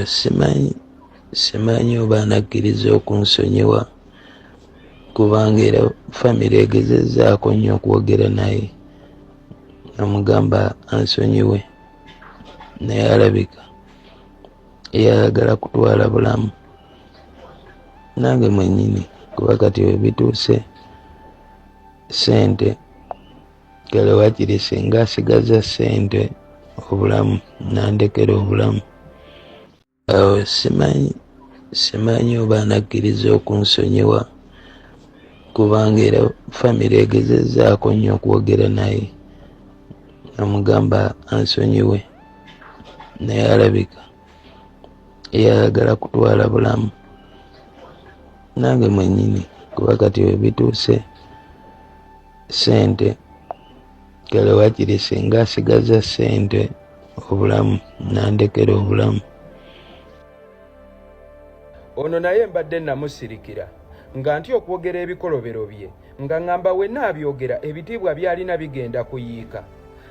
Simanyi, simanyi oba anakkiriza okunsonyiwa, kubanga era famire egezezzaako nnyo okwogera naye, namugamba ansonyiwe, naye alabika yayagala kutwala bulamu. Nange mwennyini, kuba kati webituuse ssente, kale wakiri singa asigaza ssente obulamu nandekera obulamu. Awo simanyi, simanyi oba anakkiriza okunsonyiwa, kubanga era famire egezezzaako nnyo okwogera naye, namugamba ansonyiwe, naye alabika yayagala kutwala bulamu. Nange mwennyini, kuba kati webituuse ssente, kale wakiri singa asigaza ssente obulamu nandekera obulamu. Ono naye mbadde namusirikira nga ntya okwogera ebikolobero bye, nga ŋŋamba wenna abyogera ebitiibwa by'alina bigenda kuyiika.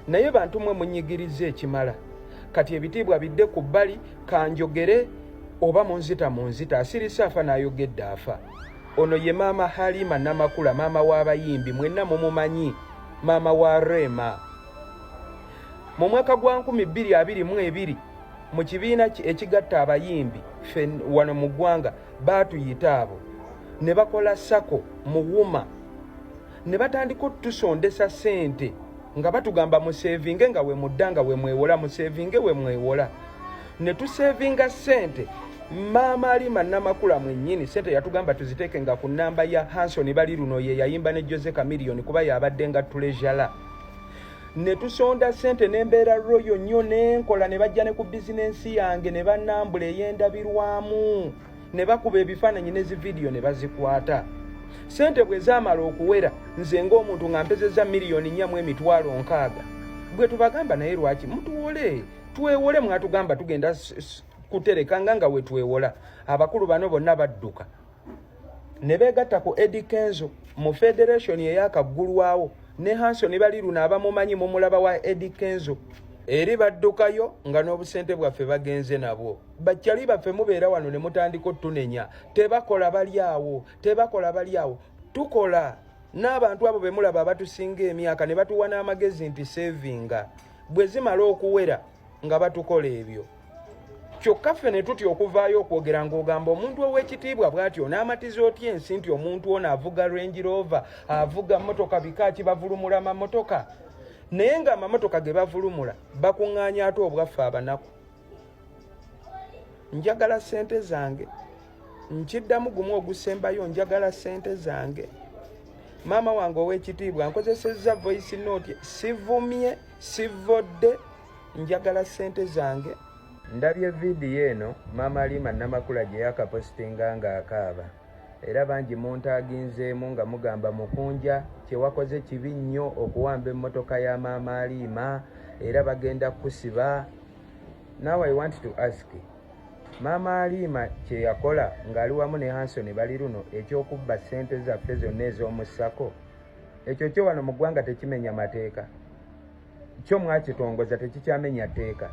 Naye bantu mwe munyigirizza ekimala, kati ebitiibwa bidde ku bbali, kanjogere oba munzita munzita. Asirise afa n'ayogedde afa. Ono ye maama Halima Namakula, maama w'abayimbi mwenna mumumanyi, maama wa Rema. Mu mwaka gwa 2022 mu kibiina ekigatta abayimbi ffe wano mu ggwanga baatuyita abo ne bakola sako mu wuma ne batandika otutusondesa ssente nga batugamba musevinge nga wemudda nga wemwewola, musevinge wemwewola, ne tusevinga ssente. Maama Alima Namakula mwennyini ssente yatugamba tuziteeke nga ku nnamba ya Hanson Bali luno ye yayimba ne Jose Chameleone kuba yabadde nga treasurer. Ne tusonda ssente n'embeera royo nnyo n'enkola ne bajja ne ku bizinensi yange ne banambula ey'endabirwamu ne bakuba ebifaananyi ne zividiyo ne bazikwata. Ssente bwe zaamala okuwera nze ng'omuntu nga mpezezza 4,600,000 bwe tubagamba, naye lwaki mutuwole twewole, mwatugamba tugenda kutereka nga we twewola. Abakulu bano bonna badduka ne beegatta ku Eddy Kenzo mu federation eyakaggulwawo ne Hanson Baliruno, abamumanyi mumulaba wa Eddy Kenzo. Eri baddukayo nga n'obusente bwaffe bagenze nabwo. Bakyali baffe mubeera wano ne mutandika otunenya, tebakola bali awo, tebakola bali awo. Tukola n'abantu abo be mulaba abatusinga emyaka ne batuwa n'amagezi nti sevinga, bwe zimala okuwera nga batukola ebyo. Kyokka ffe ne tutya okuvaayo okwogera ng'ogamba omuntu ow'ekitiibwa bw'atyo n'amatiza otya ensi nti omuntu ono avuga Range Rover, avuga mmotoka bika ki, bavulumula mamotoka, naye ng'amamotoka ge bavulumula bakuŋŋaanya ate obwaffe abanaku. Njagala ssente zange, nkiddamu gumu ogusembayo, njagala ssente zange. Maama wange ow'ekitiibwa, nkozesezza voice note, sivumye, sivodde, njagala ssente zange. Ndabye vidiyo eno maama Halima Namakula gye yakapositinga ng'akaaba, era bangi muntaaginzeemu nga mugamba Mukunja kye wakoze kibi nnyo okuwamba emmotoka ya maama Halima, era bagenda kukusiba. Now I want to ask, maama Halima kye yakola ng'ali wamu ne Hanson Baliruno eky'okubba ssente zaffe zonna ez'omu SACCO, ekyo kyo wano mu ggwanga tekimenya mateeka? Kyo mwakitongoza, tekikyamenya tteeka?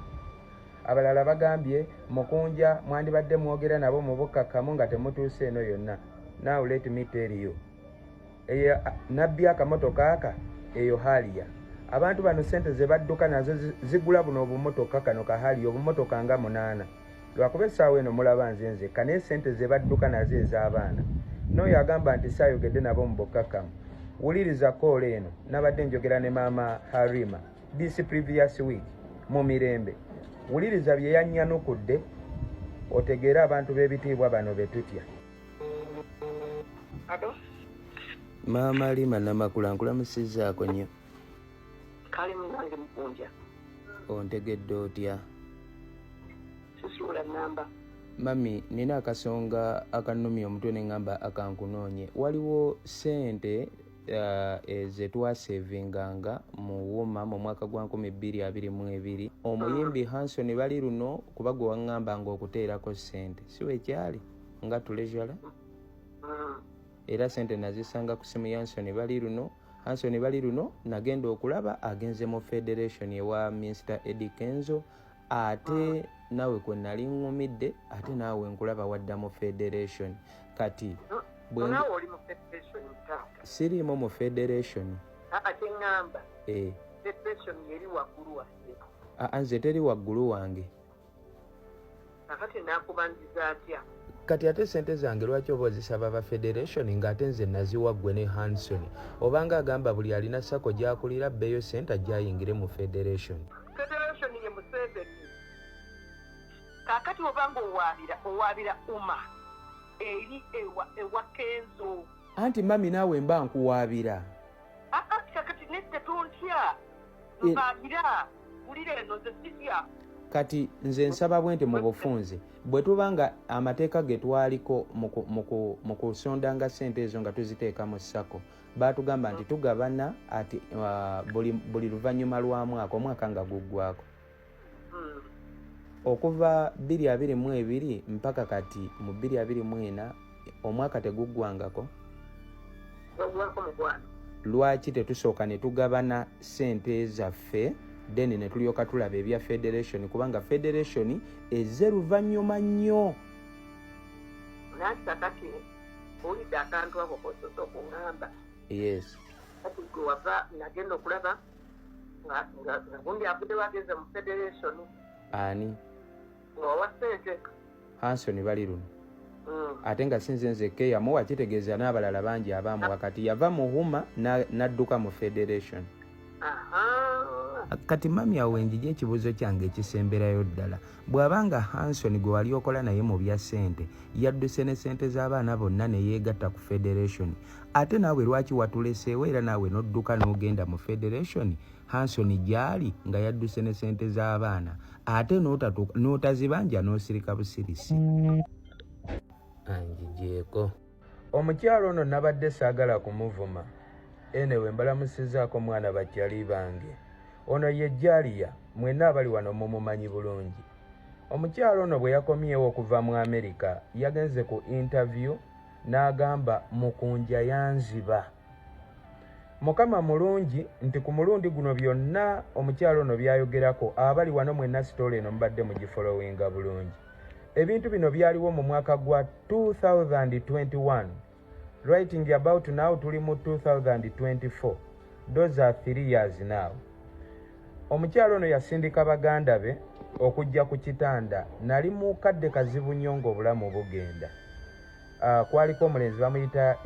Abalala bagambye Mukunja mwandibadde mwogera nabo mu bukkakkamu nga temutuuse eno yonna. Now let me tell you, eyo nabbi akamotoka aka eyo Harrier, abantu bano sente ze badduka nazo zigula buno obumotoka, kano ka Harrier, obumotoka nga munaana, lwakuba essaawa eno mulaba nze nzekka, naye sente ze badduka nazo ez'abaana. N'oyo agamba nti saayogedde nabo mu bukkakkamu, wuliriza call eno. Nabadde njogera ne maama Harima this previous week mu mirembe. Wuliriza bye yannyanukudde otegeere abantu b'ebitiibwa bano be tutya. Alo, Maama Halima Namakula, nkulamusizzaako nnyo. Kale munange Mukunja. Ontegedde otya? Sisuula namba. Mami, nina akasonga akannumya omutwe ne ŋŋamba akankunoonye. Waliwo ssente ze twasevinganga mu wuma mu mwaka gwa 2022, omuyimbi Hanson Bali luno, kuba gwe waŋŋambanga okuteerako ssente, si wekyali nga treasurer? Era sente nazisanga ku simu ya Hanson Bali luno. Hanson Bali luno nagenda okulaba agenze mu federation ewa Mr Eddy Kenzo, ate Naawe kwe nali ŋŋumidde, ate naawe nkulaba wadda mu federation kati. Naawe oli mu federation, taata? Siriimu mu federation. Aa, kyeŋŋamba, e. federation yeri waggulu waffe. Aa, nze teri waggulu wange. Kakati nakubanjiza atya? Kati ate sente zange lwaki oba ozisaba ba federation, ng'ate nze naziwa ggwe ne Hanson? Obanga agamba buli alina SACCO gy'akulira bbeeyo sente ajja ayingire mu federation. Federation ye Museveni. Kakati obanga owaabira UMA eri ewa Kenzo. Anti mami, naawe mba nkuwaabira. Aa, kakati nedda, tontya. Mpaabira, wulira, eno nze sitya. Kati nze nsaba bwe nti mu bufunze, bwe tuba nga amateeka ge twaliko mu kusondanga ssente ezo nga tuziteeka mu SACCO, baatugamba nti tugabana ati buli luvannyuma lwa mwaka, omwaka nga guggwako. Okuva 2022 mpaka kati mu 2024, omwaka teguggwangako. Wagwako, mukwano. Lwaki tetusooka ne tugabana ssente zaffe, then ne tulyoka tulaba ebya federation? Kubanga federation ezze luvannyuma nnyo. Nanti kakati owulidde akantu ako kosoose okuŋŋamba. Yes. Kati gwe wava, nagenda okulaba nga gundi avudde, wagenze mu federation. Ani? Nga wawa ssente. Hanson bali luno. Ate nga sinze nzekka eyamuwa, kitegeeza n'abalala bangi abaamuwa. Kati yava mu UMA n'adduka mu federation. Aha. Kati mami, awo enjija ekibuuzo kyange ekisemberayo ddala. Bw'abanga Hanson gwe wali okola naye mu bya ssente yadduse ne ssente z'abaana bonna ne yeegatta ku federation, ate naawe lwaki watuleseewo era naawe n'odduka n'ogenda mu federation Hanson gy'ali nga yadduse ne ssente z'abaana, ate n'otazibanja n'osirika busirisi? Anjigyeko. Omukyalo ono nabadde saagala kumuvuma. Anyway, mbalamusizaako mwana bakyali bange. Ono ye Jaliya, mwenna abali wano mumumanyi bulungi. Omukyalo ono bwe yakomyewo okuva mu Amerika, yagenze ku interview n'agamba Mukunja yanziba. Mukama mulungi nti ku mulundi guno byonna omukyalo ono byayogerako, abali wano mwenna story eno mubadde mugifollowinga bulungi. Ebintu bino byaliwo mu mwaka gwa 2021. Writing about now tuli mu 2024, those are 3 years now. Omukyalo ono yasindika baganda be okujja ku kitanda. Nali mu kadde kazibu nnyo ng'obulamu bugenda. Kwaliko omulenzi bamuyita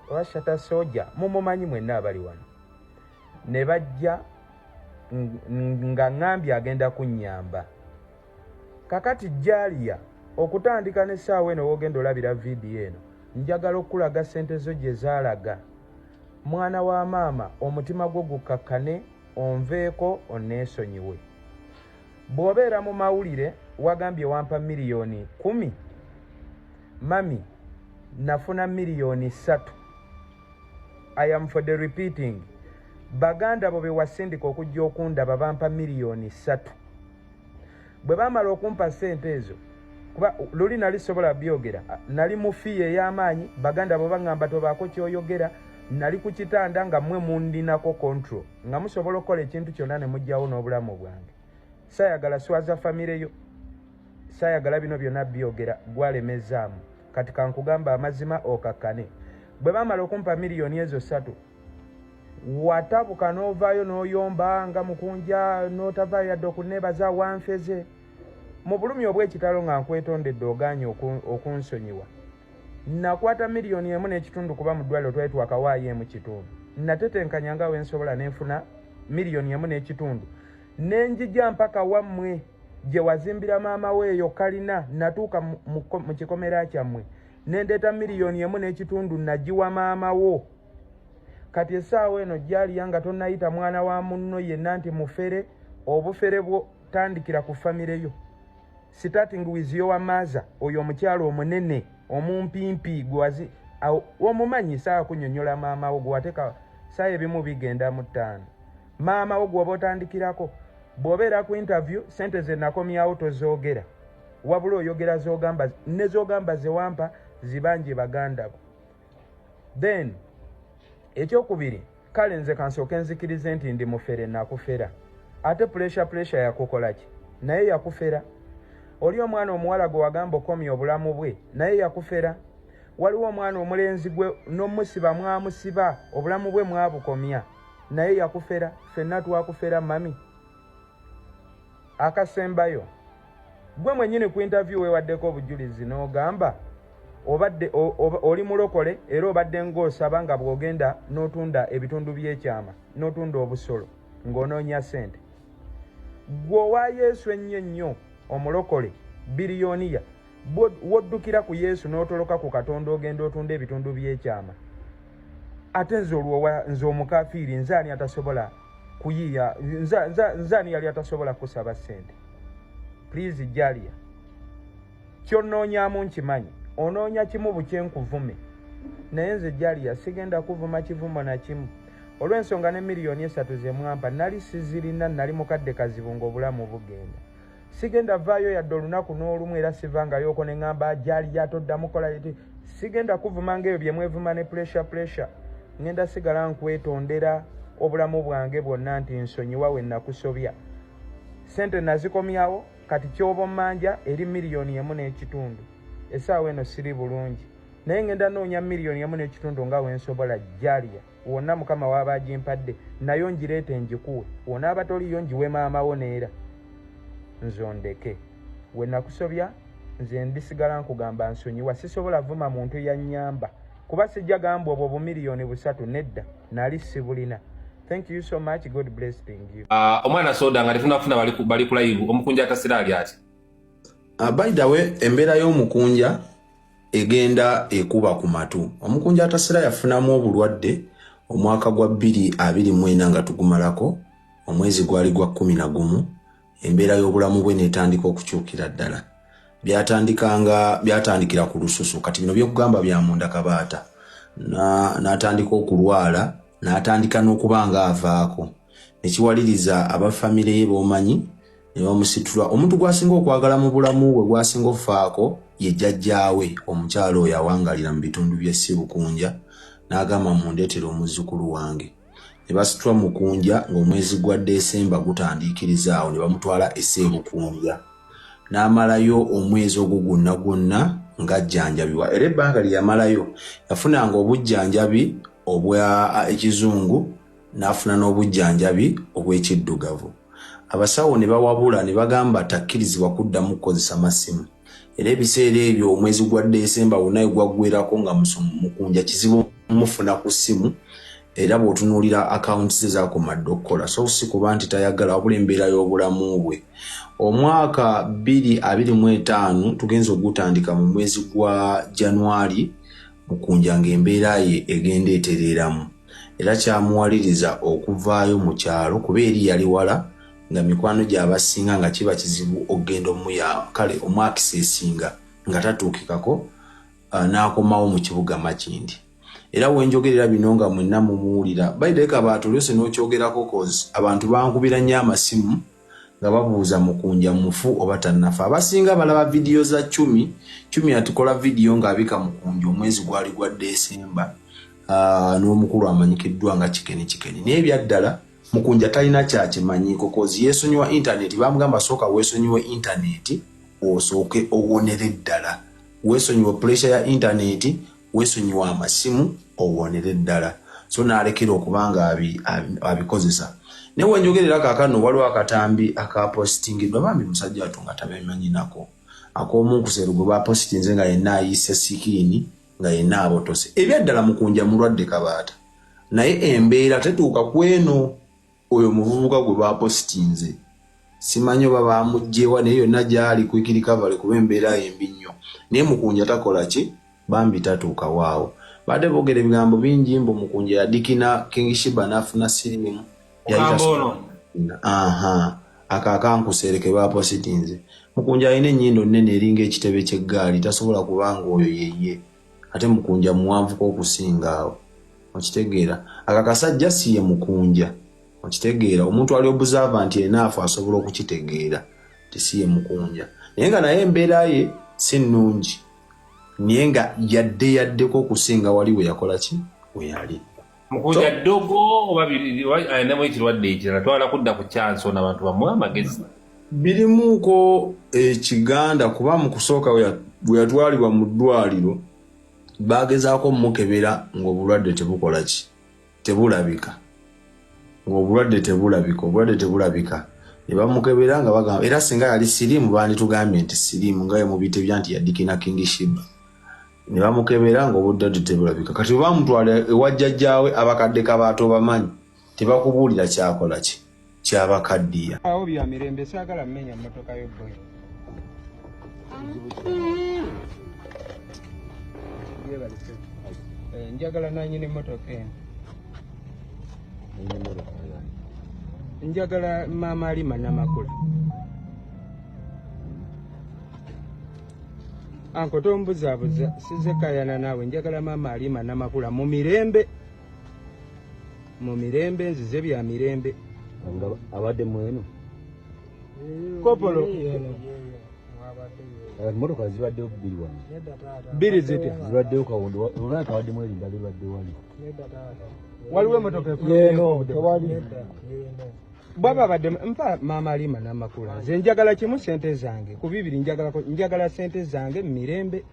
oba Shata Soja, mumumanyi mwenna abali wano. Ne bajja nga ŋŋambye agenda kunnyamba. Kakati Jaliya, okutandika n'essaawa eno w'ogenda olabira vidiyo eno, njagala okulaga ssente zo gye zaalaga. Mwana wa maama, omutima gwo gukakkane, onveeko, onneesonyiwe. Bw'obeera mu mawulire wagambye wampa miliyoni 10. Mami, nafuna miliyoni 3. I am for the repeating, baganda bo be wasindika okujja okundaba bampa miliyoni 3. Bwe baamala okumpa ssente ezo, kuba luli nali sobola byogera, nali mu fear ey'amaanyi, baganda bo baŋŋamba tobaako ky'oyogera. Nali ku kitanda nga mmwe mundinako control, nga musobola okukola ekintu kyonna ne mugjawo n'obulamu bwange. Saayagala swaza famire yo, saayagala bino byonna byogera, gwalemezaamu. Kati kankugamba amazima okakkane. Bwe baamala okumpa miliyoni ezo 3, watabuka n'ovaayo n'oyomba nga Mukunja, n'otavaayo yadde okuneebaza. Wanfeze mu bulumi obw'ekitalo nga nkwetondedde, ogaanye okunsonyiwa. Nakwata miliyoni 1.5, kuba mu ddwaliro twali twakawaayo 1.5. Natetenkanya nga wensobola nenfuna miliyoni 1.5, nenjija mpaka wammwe gye wazimbira maama we eyo kalina. Natuuka mu kikomera kyammwe nendeeta miliyoni 1.5, nagiwa maama wo. Kati essaawa eno gyaliya nga tonnayita mwana wa munno yenna nti mufere, obufere bwo tandikira ku famire yo, starting with your mother. Oyo omukyalo omunene omumpimpi gwewazi omumanyi, saawa kunyonyola maama wo gwewateeka saawa ebimu bigenda mu ttaano. Maama wo gwoba otandikirako. Bw'obeera ku interview, sente ze nakomyawo tozoogera, wabula oyogera zogamba ne zogamba zewampa zibanje baganda bo. Then ekyokubiri, kale nze kansooke nzikirize nti ndi mufere, nakufera. Ate Pressure, Pressure yakukola ki? Naye yakufera. Oli omwana omuwala gwe wagamba okomya obulamu bwe naye yakufera. Waliwo omwana omulenzi gwe n'omusiba mwamusiba obulamu bwe mwabukomya naye yakufera. Ffenna twakufera mami. Akasembayo, gwe mwennyini ku interview weewaddeko obujulizi n'ogamba obadde oli mulokole era obadde ng'osaba nga bw'ogenda n'otunda ebitundu by'ekyama n'otunda obusolo ng'onoonya ssente. Ggwe owa Yesu ennyo ennyo omulokole biliyoniya woddukira ku Yesu n'otoloka ku Katonda ogenda otunda ebitundu by'ekyama. Ate nze olwo nze omukafiiri nze ani atasobola kuyiiya nze ani yali atasobola kusaba ssente? Please Jalia, kyonnoonyaamu nkimanyi, onoonya kimu bukye nkuvume, naye nze Jalia sigenda kuvuma kivumo na kimu olw'ensonga ne 3 miliyoni ze mwampa nali sizirina, nali mukadde kazibu ng'obulamu bugenda. Sigenda vaayo yadde olunaku n'olumu era sivangayooko ne ŋŋamba Jalia toddamu kola, sigenda kuvuma ng'ebyo bye mwevuma ne pressure pressure. Ŋŋenda sigala nkwetondera obulamu bwange bwonna nti nsonyiwa we nakusobya. Ssente nazikomyawo, kati kyoba ommanja eri 1.5 miliyoni. Essaawa eno siri bulungi naye ŋŋenda noonya 1.5 miliyoni nga wensobola. Jalia, wonna Mukama waaba agimpadde nayo ngireete ngikuwe, wonaaba toliyo ngiwe maamawo neera nze ondeke. We nakusobya nze ndisigala nkugamba nsonyiwa. Sisobola vuma muntu yannyamba kuba sijja gamba obwo 3 bumiliyoni nedda nali sibulina. Thank you so much, God blessing you. Omwana soda nga tetunafuna bali ku live, omukunja atasira ali ati. By the way, embeera y'omukunja egenda ekuba ku matu. Omukunja atasira yafunamu obulwadde omwaka gwa 2024 nga tugumalako, omwezi gwali gwa 11. Embeera y'obulamu bwe n'etandika okukyukira ddala. Byatandikanga byatandikira ku lususu, kati bino byekugamba bya munda kabaata. N'atandika okulwala, n'atandika n'okuba nga avaako nekiwaliriza abafamire ye b'omanyi ne bamusitula. Omuntu gw'asinga okwagala mu bulamu bwe, gw'asinga okufaako, ye jjajjaawe omukyalo oyo awangalira mu bitundu by'e Sibukunja, n'agamba, "Mundeetera omuzzukulu wange." Ne basitula Mukunja ng'omwezi gwa Desemba gutandiikiriza awo, ne bamutwala e Ssebukunja n'amalayo omwezi ogwo gwonna gwonna ng'ajjanjabibwa. Era ebbanga lye yamalayo yafunanga obujjanjabi obwa ekizungu n'afuna n'obujjanjabi obw'ekiddugavu. Abasawo ne bawabula ne bagamba takkirizibwa kuddamu kukozesa masimu. Era ebiseera ebyo omwezi gwa Desemba wonna we gwaggwerako nga Mukunja kizibu mufuna ku ssimu, era bw'otunuulira akawunti ze zakoma dda okukola. So si kuba nti tayagala, wabula embeera y'obulamu bwe. Omwaka 2025 tugenza ogutandika mu mwezi gwa January, Mukunja ng'embeera ye egenda etereeramu, era kyamuwaliriza okuvaayo mu kyalo kuba eri yali wala nga mikwano gy'abasinga nga kiba kizibu okugenda omuya kale omwakiseesinga nga tatuukikako, n'akomawo mu kibuga Makindi. Era wenjogerera bino nga mwenna mumuwulira. By kabaata olyose n'okyogerako, cause abantu bankubira nnyo amasimu nga babuuza Mukunja mufu oba tannafa. Abasinga balaba vidiyo za Cumi. Cumi atukola vidiyo ng'abika Mukunja, omwezi gwali gwa Desemba, n'omukulu amanyikiddwa nga Kikeni Kikeni. Naye ebyaddala Mukunja talina kyakimanyiiko, cause yeesonyiwa intaneti. Bamugamba, "Sooka weesonyiwe intaneti, osooke owonere ddala, weesonyiwe pressure ya intaneti, weesonyiwe amasimu, owonere ddala." So n'alekera okuba nga abikozesa. Naye wenjogerera kaakano waliwo akatambi akapositingiddwa, bambi musajja watu nga tabemanyinako, ak'omunkuseero gwe bapositinze nga yenna ayiise skin, nga yenna abotose. Ebyaddala Mukunja mulwadde kabaata, naye embeera tetuuka ku eno. Oyo omuvubuka gwe bapositinze simanyi oba bamuggyewa, naye yonna gy'ali quick recovery, kuba embeera embi nnyo. Naye Mukunja takola ki, bambi tatuuka waawo. Badde boogera ebigambo bingi mbu Mukunja yadikina King Shiba n'afuna siriimu. Ogamba ono? Aha, ako akankuseere ke bapositinze. Mukunja alina ennyindo nnene eringa ekitebe ky'eggaali, tasobola kubanga oyo yeye. Ate Mukunja muwanvuko okusinga awo, okitegeera? Aka kasajja si ye Mukunja, okitegeera? Omuntu ali observer nti enaafu asobola okukitegeera nti si ye Mukunja, naye nga naye embeera ye si nnungi, naye nga yadde yaddeko okusinga wali we yakola ki, we yali. Mukunja ddogo oba alinamu ekirwadde ekirala? Twala kudda ku chance ono abantu bamuwe amagezi. Birimuuko ekiganda kuba mu kusooka bwe yatwalibwa mu ddwaliro bagezaako mukebera ng'obulwadde tebukola ki, tebulabika, ng'obulwadde tebulabika, obulwadde tebulabika, ne bamukebera nga bagamba era singa yali siriimu banditugambye nti siriimu nga yemubitebya nti yadikina King Shiba, ne bamukebera ng'obulwadde tebulabika. Kati bwe bamutwala ewa jjajjaawe abakadde kabaato bamanyi tebakubuulira kyakola ki kyabakaddiya. Awo bya mirembe, saagala mmenya mmotoka yo boy. Njagala nanyini mmotoka eno, njagala maama Alima Namakula. Anko tombuzaabuza, size kayana naawe, njagala maama Alima Namakula mu mirembe, mu mirembe, nzize bya mirembe. Abadde mweno kopolo emmotoka zibaddewo bbiri wano. Bbiri zitya? Zibaddewo kawondo olwala kabaddemu erindala ebadde wali. Waliwo emmotoka Yeeno tewali. Bwaba badde mpa maama Alima Namakula, nze njagala kimu, sente zange ku bibiri, njagala sente zange mu mirembe.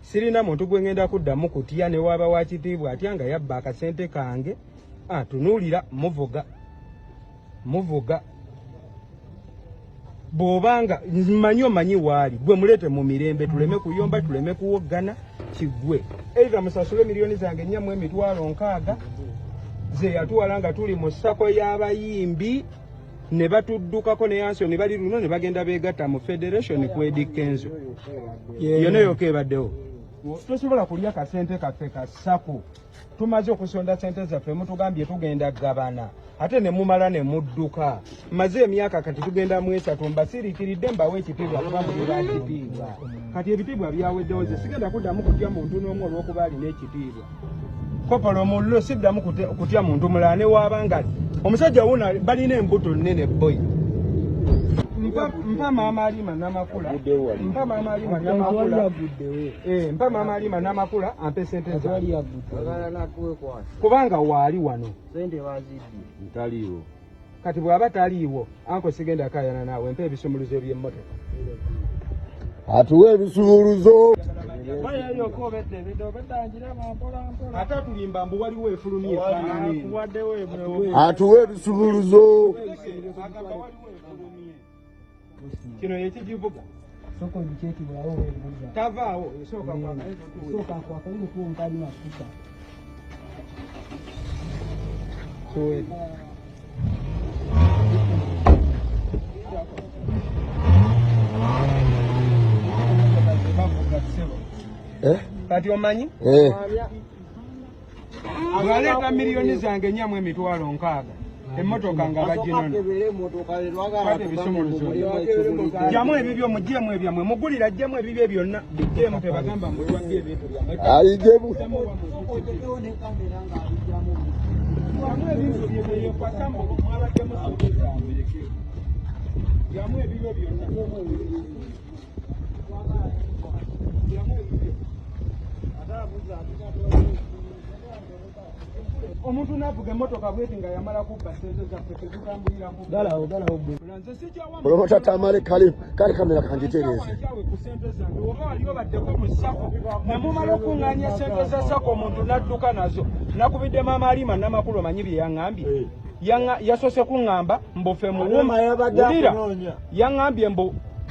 Sirina muntu gwe ngenda kuddamu kutya ne waaba wa kitiibwa atya nga yabba akasente kange. Tunuulira muvuga muvuga, bw'obanga mmanyi omanyi waali gwe muleete mu mirembe, tuleme kuyomba, tuleme kuwoggana, kiggwe. Either musasule miliyoni zange 460,000 ze yatwala nga tuli mu SACCO y'abayimbi ne batuddukako ne Yanso ne bali luno ne bagenda beegatta mu federation ku Eddy Kenzo yonna yokka ebaddewo. Tosobola kulya kasente kaffe ka SACCO, tumaze okusonda sente zaffe, mutugambye tugenda gabana ate ne mumala ne mudduka. Maze emyaka kati tugenda mu esatu, mbasiriikiridde, mbawe ekitiibwa kuba muli ba kitiibwa. Kati ebitiibwa byaweddewo, nze sigenda kuddamu kutya muntu n'omu olw'okuba alina ekitiibwa. Kopolo omuliro siddamu kutya muntu mulala ne waaba nga omusajja wuno balina embuto nnene boy. Mpa maama Alima Namakula, mpa maama Alima Namakula, mpa maama Alima Namakula ampe sente zange kubanga waali wano. Ntaliiwo. Kati bw'aba taliiwo anko sigenda kayana naawe, mpa ebisumuluzo by'emmotoka. Atuwe ebisumuluzo. Ate atulimba mbu waliwo efulumye efaanana eno. Atuwe ebisumuluzo. Kino yekigivuga tavaawo, esooka kati omanyi bw'aleeta miliyoni zange 460,000 emmotoka nga baginona. Kwata ebisumuluzo, jjamu ebibyo, muggyemu ebyammwe, mugulira, jjemu ebibyo byonna, bijjeemu, tebagamba mutwabye ebintu byammwe. Ayijemu. Jjamu ebintu bye byeyekwasa mwabaddemu sente zammwe, jjamu ebibyo byonna, jjamu ebibyo. Omuntu n'avuga emmotoka bweti nga yamala kubba sente zaffe, tetutambulira kubba. Nze sikyawa Promota Tamale kale kale kamera kanjitereeze. Kyawe ku sente zange, oba wali obaddeko mu SACCO ne mumala okuŋŋaanya sente za SACCO, omuntu n'adduka nazo. Nakubidde maama Alima Namakulu, omanyi bye yaŋŋambye? Yasoose kuŋŋamba mbu ffe muwuma, wulira, yaŋŋambye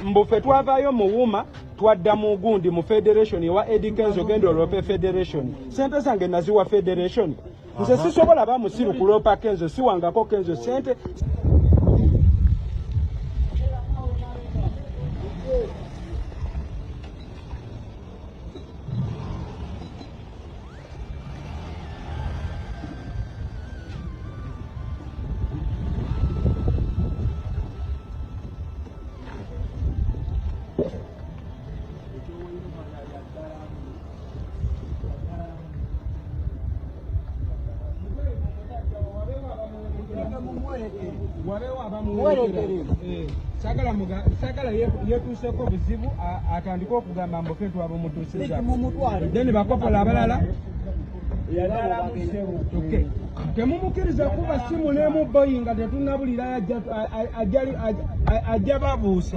mbu ffe twavaayo muwuma twadda mu gundi mu federation ewa Eddy Kenzo, genda olwope federation. Sente zange naziwa federation? Nze sisobola ba musiru kuloopa Kenzo, siwangako Kenzo sente. Sagala yetuuseko buzibu atandike okugamba mbu ffe twabumutuusiza, then bakopola abalala. Okay. Temumukkiriza kuba simu n'emu boyi nga tetunnabulirayo ajja babuusa.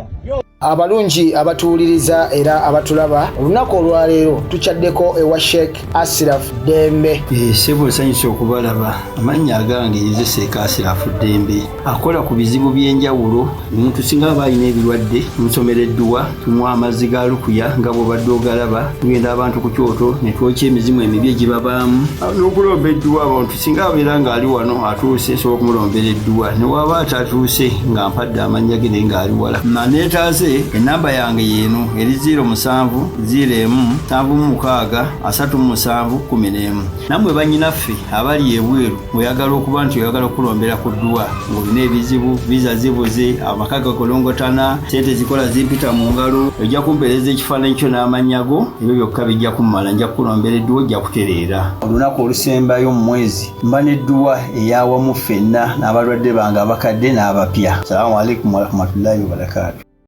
Abalungi abatuwuliriza era abatulaba, olunaku olwaleero tukyaddeko ewa Sheikh Asiraf Ddembe. Ssebo, nsanyuse okubalaba. Amannya agange nze Sheikh Asirafu Ddembe, akola ku bizibu by'enjawulo. Omuntu singa aba alina ebirwadde, tumusomera edduwa, tumuwa amazzi ga lukuya nga bw'obadde ogalaba. Tugenda abantu ku kyoto ne twokya emizimu emibi egibabaamu n'okulomba edduwa. Abantu singa abeera ng'ali wano atuuse, nsobola okumulombera edduwa, ne waba atatuuse nga mpadde amannya ge naye ng'ali wala. Naneetaaze, enamba yange yeeno eri 07 01 76 37 11. Nammwe bannyinaffe abali ebweru, oyagala okuba nti oyagala okulombera ku dduwa ng'olina ebizibu, visa zibuze, amaka gakolongotana, sente zikola zimpita mu ngalo, ojja kumpeereza ekifaananyi kyo n'amannya go, ebyo byokka bijja kummala, nja kukulombera edduwa, ojja kutereera. Olunaku olusembayo mu mwezi mba n'edduwa eyawamu ffenna n'abalwadde bange abakadde n'abapya. Salaamu alaikum warahmatullahi wabarakaatu.